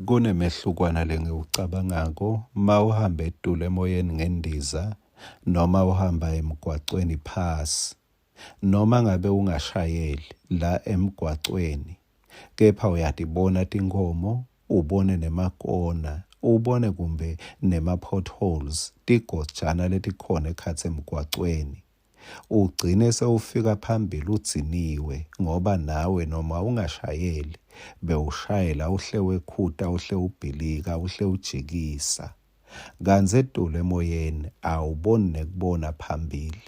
Kunemehlukwana lengiwucabangako mawuhamba etulu emoyeni ngendiza noma uhamba emgwacweni phasi noma ngabe ungashayeli la emgwacweni kepha uyatibona tinkhomo ubone nemakona ubone kumbe nema-potholes tigojana letikhona ekhatsi emgwacweni. Ugcine sewufika phambili udziniwe ngoba nawe noma ungashayeli bewushayela uhle wekhuta uhle ubhilika uhle ujikisa. Kantsi etulu emoyeni awuboni nekubona phambili.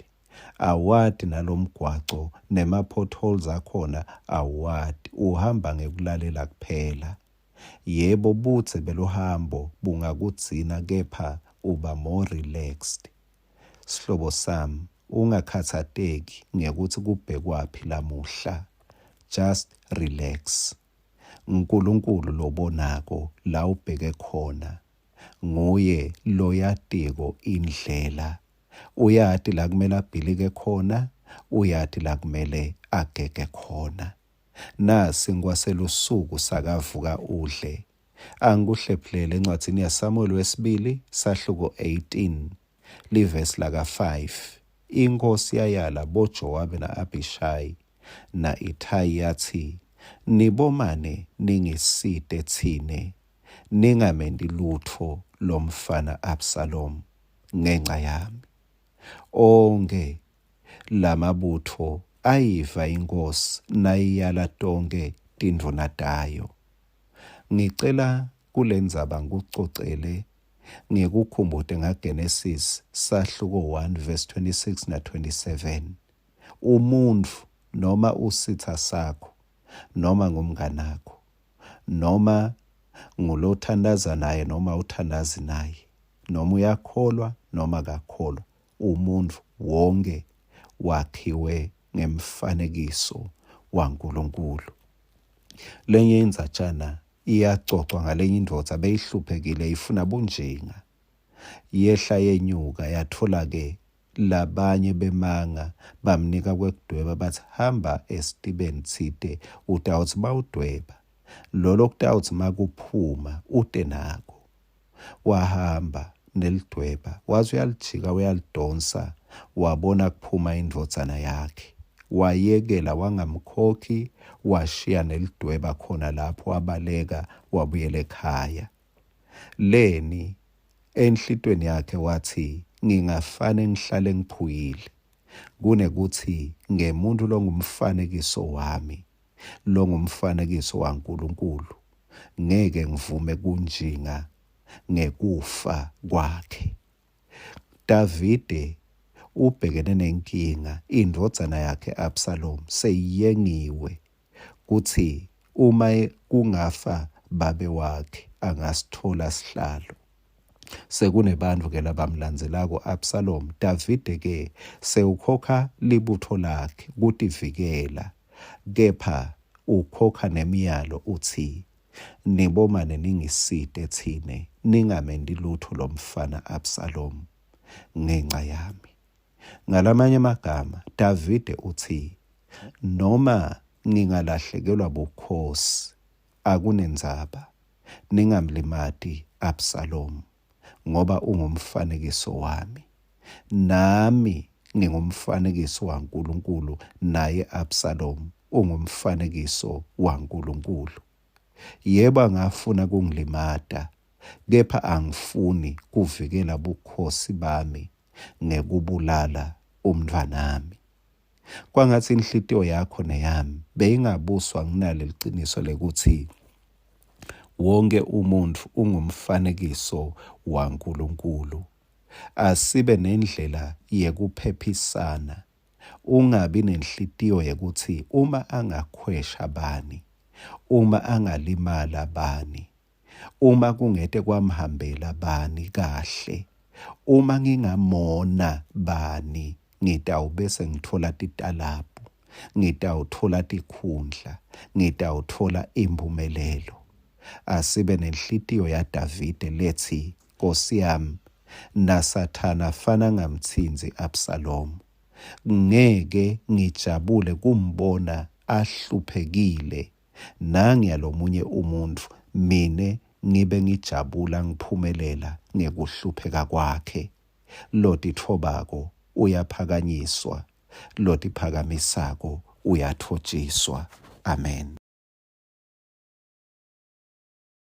Awati nalomgwaco nema-potholes akhona awuwati, uhamba ngekulalela kuphela. Yebo budze beluhambo bungakudzina kepha uba more relaxed. Sihlobo sami, ungakhatsateki ngekutsi kubhekwaphi lamuhla. Just relax. Nkulunkulu lobonako la ubheke khona nguye loyatiko indlela. Uyati la kumele abhilike khona, uyati la kumele agege khona. Nasi ngwaselusuku sakavuka udle. Angikuhlephulele encwadzini yaSamuweli wesibili sahluko 18 livesi laka-5. Inkhosi yayala boJowabe na-Abishayi na-Ithayi yatsi, Nibomane ningisite tsine, ningamenti lutfo lomfana Absalomu ngenca yami. Onkhe lamabutfo ayiva inkhosi nayiyala tonkhe tindvuna tayo. Ngicela kulendzaba ngikucocele ngikukhumbute ngaGenesis sahluko 1 verse 26 na 27. Umuntfu noma usitha sakho noma ngumnganakho noma ngulothandaza naye noma uthandazi naye noma uyakholwa noma akakholwa umuntfu wonke wakhiwe ngemfanekiso waNkulunkulu. Lenye indzatjana iyacocwa ngalenye indvodza beyihluphekile ifuna bunjinga. Yehla yenyuka yatfola-ke labanye bemanga bamnika kwekudweba batsi hamba esitibeni tsite utawutsi bawudweba lolo kutawutsi makuphuma ute nako. Wahamba nelidweba waze uyalijika uyalidonsa wabona kuphuma indvodzana yakhe. Wayekela wangamkhokhi washiya nelidweba khona lapho wabaleka wabuyela ekhaya. Leni enhlitweni yakhe watsi ngingafane ngihlale ngiphuyile kunekutsi ngemuntfu longumfanekiso wami longumfanekiso waNkulunkulu ngeke ngivume kunjinga ngekufa kwakhe. Davide ubhekene nenkinga, indvodzana yakhe Absalom seyiyengiwe kutsi uma kungafa babe wakhe angasitfola sihlalo. Sekunebantfu ke labamlandzelako Absalom, Davide ke sewukhokha libutfo lakhe kutivikela Kepha ukhokha nemyalo utsi, Nibomane ningisite tsine, ningamenti lutfo lomfana Absalomu ngenca yami. Ngalamanye emagama, Davide utsi, Noma ngingalahlekelwa bukhosi, akunendzaba, ningamlimati Absalomu. ngoba ungumfanekiso wami nami ngingumfanekiso waNkulunkulu naye Absalom ungumfanekiso waNkulunkulu yebo angafuna kungilimata kepha angifuni kuvikela bukhosi bami ngekubulala umntfwanami Kwangatsi inhlitiyo yakho neyami beyingabuswa ngunaleli ciniso lekutsi wonke umuntfu ungumfanekiso waNkulunkulu. Asibe nendlela yekuphephisana. Ungabi nenhlitiyo yekutsi uma angakhwesha bani, uma angalimala bani, Uma kungete kwamhambela bani kahle, uma ngingamona bani, ngitawubese ngitfola titalabhu, ngitawutfola tikhundla, ngitawutfola imphumelelo. Asibe nenhlitiyo yaDavide letsi, Nkosi yami, naSathane afana angamtsintsi Absalomu. Ngeke ngijabule kumbona ahluphekile Nangiya lomunye umuntfu mine ngibe ngijabula ngiphumelela ngekuhlupheka kwakhe. Lotitfobako uyaphakanyiswa, lotiphakamisako uyatfotjiswa. Amen.